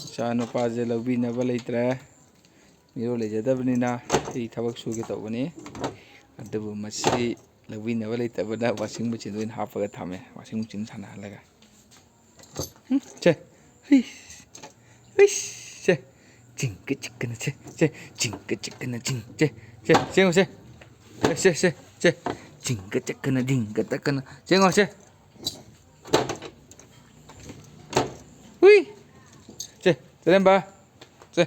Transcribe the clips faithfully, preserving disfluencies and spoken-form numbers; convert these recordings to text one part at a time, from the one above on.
ꯏꯆꯥ ꯅꯨꯄꯥꯁꯦ ꯂꯧꯕꯤꯅꯕ ꯂꯩꯇ꯭ꯔꯦ꯫ ꯃꯤꯔꯣꯜ ꯂꯩꯖꯗꯕꯅꯤꯅ ꯑꯩ ꯊꯕꯛ ꯁꯨꯒꯦ ꯇꯧꯕꯅꯤ꯫ ꯑꯗꯨꯕꯨ ꯃꯁꯤ ꯂꯧꯕꯤꯅꯕ ꯂꯩꯇꯕꯅ washing machine ꯑꯣꯏꯅ ꯍꯥꯞꯄꯒ ꯊꯝꯃꯦ꯫ Washing machine ꯁꯥꯟꯅꯍꯜꯂꯒ꯫ ꯎꯝ, ꯁꯦ꯫ ꯍꯨꯏ꯫ ꯍꯨꯏ꯫ ꯁꯦ꯫ ꯆꯤꯡꯒ ꯆꯤꯛꯀꯅ ꯁꯦ꯫ ꯁꯦ꯫ ꯆꯤꯡꯒ ꯆꯤꯛꯀꯅ ꯆꯤꯡ꯫ ꯁꯦ꯫ ꯁꯦ꯫ ꯁꯦꯡꯉꯨ ꯁꯦ꯫ ꯁꯦ꯫ ꯁꯦ꯫ ꯁꯦ꯫ ꯁꯦ꯫ ꯆꯤꯡꯒ ꯆꯤꯛꯀꯅ ꯗꯤꯡꯒ ꯇꯛꯀꯅ꯫ ꯁꯦꯡꯉꯣ ꯁꯦ꯫ ꯍꯨꯏ꯫ ꯁꯦ꯫ ꯆꯔꯦꯝꯕ꯫ ꯁꯦ꯫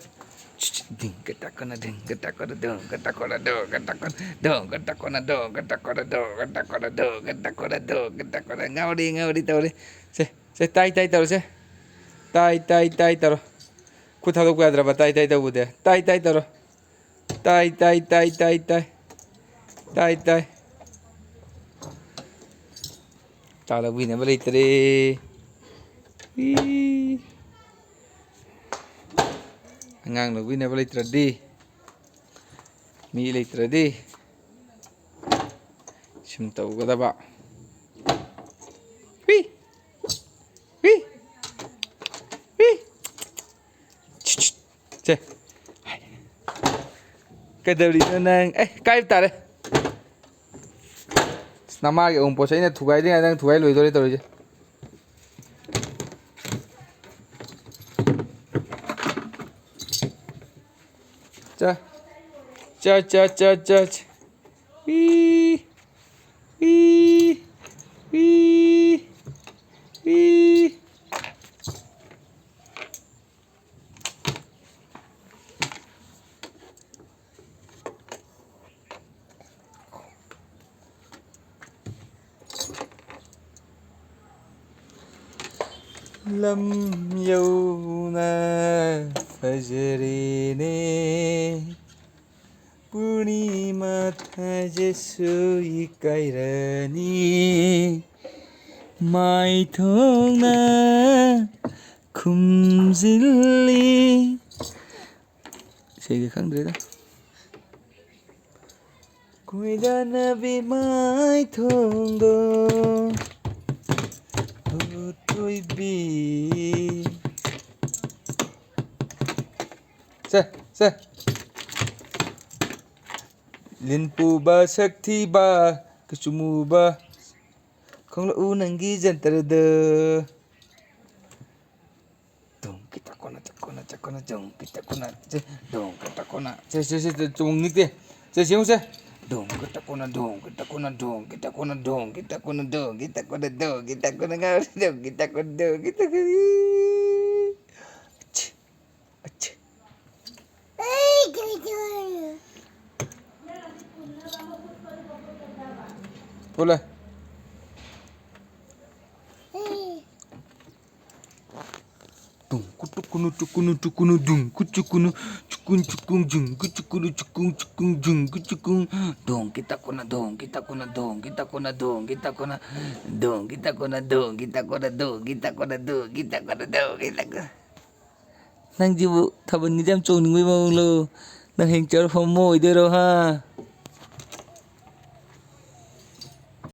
ꯗꯤꯡꯒ ꯇꯛꯀꯅ ꯗꯤꯡꯒ ꯇꯛꯀꯅ ꯗꯣꯡꯒ ꯇꯛꯀꯅ ꯗꯣꯡꯒ ꯇꯛꯀꯅ ꯗꯣꯡꯒ ꯇꯛꯀꯅ ꯗꯣꯡꯒ ꯇꯛꯀꯅ ꯗꯣꯡꯒ ꯇꯛꯀꯅ ꯗꯣꯡꯒ ꯇꯛꯀꯅ ꯗꯣꯡꯒ ꯇꯛꯀꯅ ꯉꯥꯎꯔꯤ ꯉꯥꯎꯔꯤ ꯇꯧꯔꯤ꯫ ꯁꯦ꯫ ꯁꯦ꯫ ꯇꯥꯏ ꯇꯥꯏ ꯇꯧꯔꯣ ꯁꯦ꯫ ꯇꯥꯏ ꯇꯥꯏ ꯇꯥꯏ ꯇꯧꯔꯣ꯫ ꯈꯨꯠ ꯊꯥꯗꯣꯛꯄ ꯌꯥꯗ꯭ꯔꯕ ꯇꯥꯏ ꯇꯥꯏ ꯇꯧꯕꯗꯤ꯫ ꯇꯥꯏ ꯇꯥꯏ ꯇꯧꯔꯣ꯫ ꯇꯥꯏ ꯇꯥꯏ ꯇꯥꯏ ꯇꯥꯏ ꯇꯥꯏ꯫ ꯇꯥꯏ ꯇꯥꯏ꯫ ꯆꯥ ꯂꯧꯕꯤꯅꯕ ꯂꯩꯇ꯭ꯔꯦ꯫ ꯏ꯫ ꯑꯉꯥꯡ ꯂꯧꯕꯤꯅꯕ ꯂꯩꯇ꯭ꯔꯗꯤ꯫ ꯃꯤ ꯂꯩꯇ꯭ꯔꯗꯤ꯫ ꯁꯨꯝ ꯇꯧꯒꯗꯕ꯫ ꯍꯨꯏ꯫ ꯍꯨꯏ꯫ ꯍꯨꯏ꯫ ꯁꯦ꯫ ꯀꯩꯗꯧꯔꯤꯅꯣ ꯅꯪ? ꯑꯦ, ꯀꯥꯏꯕ ꯇꯥꯔꯦ꯫ ꯅꯃꯥꯒꯤ ꯑꯎꯟꯄꯣꯠꯁꯦ ꯑꯩꯅ ꯊꯨꯒꯥꯏꯗ꯭ꯔꯤꯉꯩꯗ ꯅꯪ ꯊꯨꯒꯥꯏ ꯂꯣꯏꯗꯣꯔꯦ ꯇꯧꯔꯤꯁꯦ꯫ ꯆ-, ꯆ-, ꯆ-, ꯆ-, ꯆ-, ꯏ, ꯏ, ꯏ, ꯏ꯫ ꯂꯝ ꯌꯧꯅ ꯐꯖꯔꯦꯅꯦ꯫ ꯄꯨꯔꯅꯤꯃꯥ ꯊꯥꯖꯁꯨ ꯏꯀꯥꯏꯔꯅꯤ꯫ ꯃꯥꯏꯊꯣꯡꯅ ꯈꯨꯝꯖꯤꯜꯂꯤ꯫ ꯏꯁꯩꯗꯤ ꯈꯪꯗ꯭ꯔꯦꯗ꯫ ꯈꯣꯏꯗꯥꯅꯕꯤ ꯃꯥꯏꯊꯣꯡꯗꯣ, ꯍꯨ ꯊꯣꯏꯕꯤ꯫ ꯁꯦ, ꯁꯦ꯫ ꯂꯤꯟ ꯄꯨꯕ ꯁꯛ ꯊꯤꯕ, ꯀꯨꯆꯨ ꯃꯨꯕ, ꯈꯣꯡꯂꯛꯎ ꯅꯪꯒꯤ ꯖꯟꯇꯔꯗ꯫ ꯗꯨꯝ ꯀꯤꯇ ꯀꯣꯅ ꯆ ꯀꯣꯅ ꯆ ꯀꯣꯅ ꯗꯨꯝ ꯀꯤꯇ ꯀꯣꯅ ꯆ ꯗꯨꯝ ꯀꯤꯇ ꯀꯣꯅ ꯆ ꯆ ꯆ ꯆ ꯆꯣꯡ ꯅꯤꯛꯇꯦ꯫ ꯆ ꯁꯤ ꯌꯦꯡꯉꯨꯁꯦ꯫ ꯗꯨꯝ ꯀꯤꯇ ꯀꯣꯅ ꯗꯨꯝ ꯀꯤꯇ ꯀꯣꯅ ꯗꯨꯝ ꯀꯤꯇ ꯀꯣꯅ ꯗꯨꯝ ꯀꯤꯇ ꯀꯣꯅ ꯗꯨꯝ ꯀꯤꯇ ꯀꯣꯅ ꯗꯨꯝ ꯀꯤꯇ ꯀꯣꯅ ꯗꯨꯝ ꯀꯤꯇ ꯀꯣꯅ ꯗꯨꯝ ꯀꯤꯇ ꯀꯣꯅ꯫ ꯑꯆ ꯑꯆ꯫ ꯄꯨꯜꯂꯦ꯫ ꯇꯨꯡ ꯀꯨꯇꯨ ꯀꯨꯅꯨ ꯇꯨ ꯀꯨꯅꯨ ꯇꯨ ꯀꯨꯅꯨ ꯗꯨꯡ ꯀꯨ ꯆꯨ ꯀꯨꯅꯨ ꯆꯨ ꯀꯨꯟ ꯆꯨ ꯀꯨꯡ ꯖꯨꯡ ꯀꯨ ꯆꯨ ꯀꯨꯅꯨ ꯆꯨ ꯀꯨꯡ ꯆꯨ ꯀꯨꯡ ꯖꯨꯡ ꯀꯨ ꯆꯨ ꯀꯨꯡ ꯗꯣꯡ ꯀꯤꯇ ꯀꯨꯅ ꯗꯣꯡ ꯀꯤꯇ ꯀꯨꯅ ꯗꯣꯡ ꯀꯤꯇ ꯀꯨꯅ ꯗꯣꯡ ꯀꯤꯇ ꯀꯨꯅ ꯗꯣꯡ ꯀꯤꯇ ꯀꯨꯅ ꯗꯣꯡ ꯀꯤꯇ ꯀꯨꯅ ꯗꯣꯡ ꯀꯤꯇ ꯀꯨꯅ ꯗꯣꯡ ꯀꯤꯇ ꯀꯨꯅ꯫ ꯅꯪꯁꯤꯕꯨ ꯊꯥꯕꯜꯒꯤꯗꯤ ꯌꯥꯝ ꯆꯣꯡꯅꯤꯡꯕꯒꯤ ꯃꯑꯣꯡꯂꯣ? ꯅꯪ ꯍꯌꯦꯡ ꯆꯠꯂ ꯐꯝꯃꯣ ꯑꯣꯏꯗꯣꯏꯔꯣ, ꯍꯥ?